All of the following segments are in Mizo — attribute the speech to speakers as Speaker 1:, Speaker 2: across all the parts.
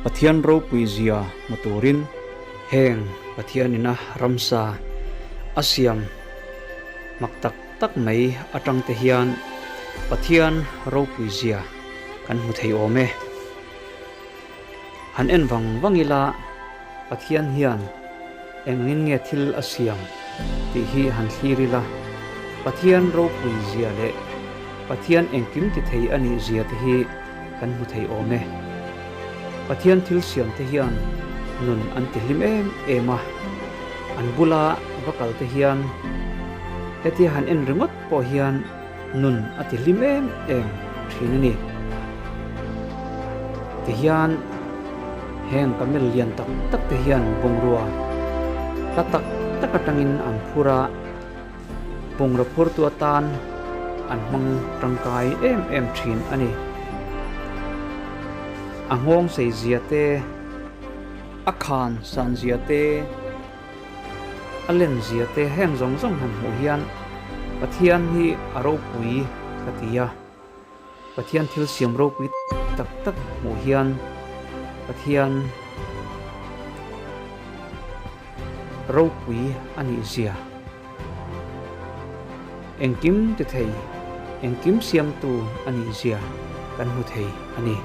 Speaker 1: Pathian ropui zia hmu turin heng Pathian ina ramsa a siam mak tak tak mai atang te hian Pathian ropui zia kan hmu thei awm e. Han en vang vang ila Pathian hian engangin nge thil a siam tih hi han thlir ila, Pathian ropui zia leh Pathian engkim ti thei a nih zia te hi kan hmu thei awm e. Pathian thil siam te hian nun an ti hlim em em a, an bula va kal te hian hetia han en ringawt pawh hian nun a ti hlim em em thin a ni. Tihian heng camel lian tak tak te hian bungrua hla tak tak atangin an phur a, bungraw phurtu atan an hmang tangkai em em thin a ni. A nghawng sei zia te, a khan san zia te, A len zia te heng zawng zawng han hmuh hian Pathian hi a ropui ka ti a, Pathian thil siam ropui tak tak hmuh hian Pathian ropui a nih zia engkim ti thei, engkim siamtu a nih zia kan hmu thei a ni.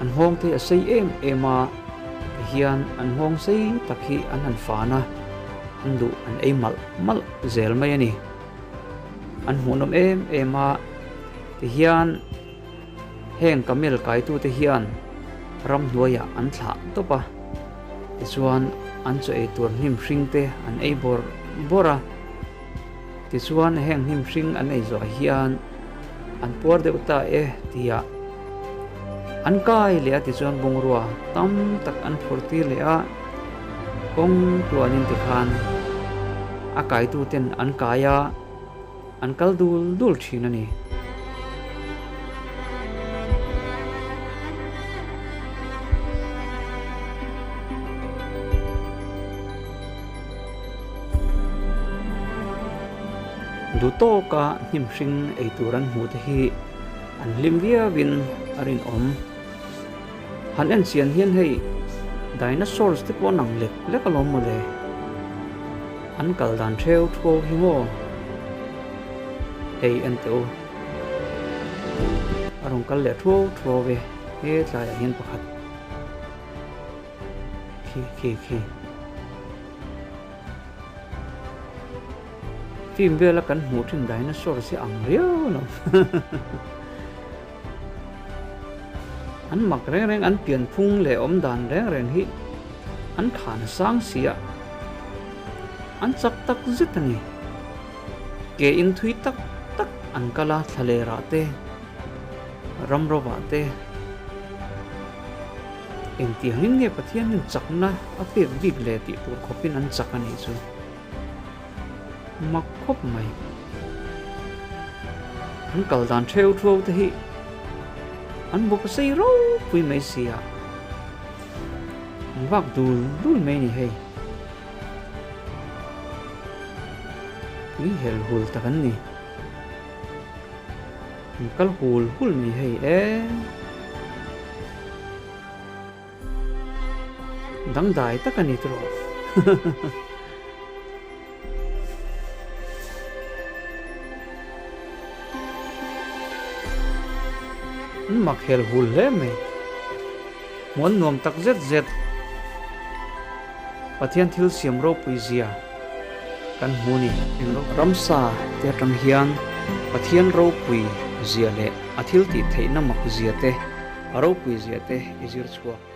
Speaker 1: An nghawng te a sei em em a, tihian an nghawng sei tak hi an han fan a, an duh an ei malh malh zel mai a ni. An hmuhnawm em em a, tihian. Heng camel kaitute hian ramhnuaiah an thlah tawp a, tichuan an chaw ei tur hnim hring te an ei bawrh bawrh a, tichuan heng hnim hring an ei zawh hian an puar deuh ta e tihah an kai leh a, tichuan bungrua tam tak an phur tir leh a, kawng tluanin tikhan a kaituten an kai a. An kal dul dul thin a ni. Duh tawka hnim hring ei tur an hmuh te hi an hlim viauin a rinawm. Han en chian hian hei dinosaurs te pawh an ang lek lek alawm mawle. An kal dan theu thuau hi maw? Hei en teh u. A rawn kal leh thuau thuau ve he tlaiah hian pakhat. Khi khi khi. Film vela kan hmuh thin dinosaurs hi ang riau alawm. An mak reng reng an pian phung leh awm dan reng reng hi an khan sang si a, an chak tak zet a ni. Ke in thui tak tak an kal a thlalerah te, ramrovah te engtiangin nge Pathianin chakna a pek bik le tih tur khawpin an chak a nih chu. Mak khawp mai. An kal dan theu thuau te hi an bawk a sei ropui mai si a. An vak dul dul mai ni hei. Tui hel hul tak an ni. An kal hul hul mai hei e. Dangdai tak a ni tawh. An mak hel hul hle mai. Hmuan nuam tak zet zet. Pathian thil siam ropui zia kan hmu ni. Ramsa te atang hian Pathian ropui zia leh a thil tih theihna mak zia te a ropui zia te i zir chhuak.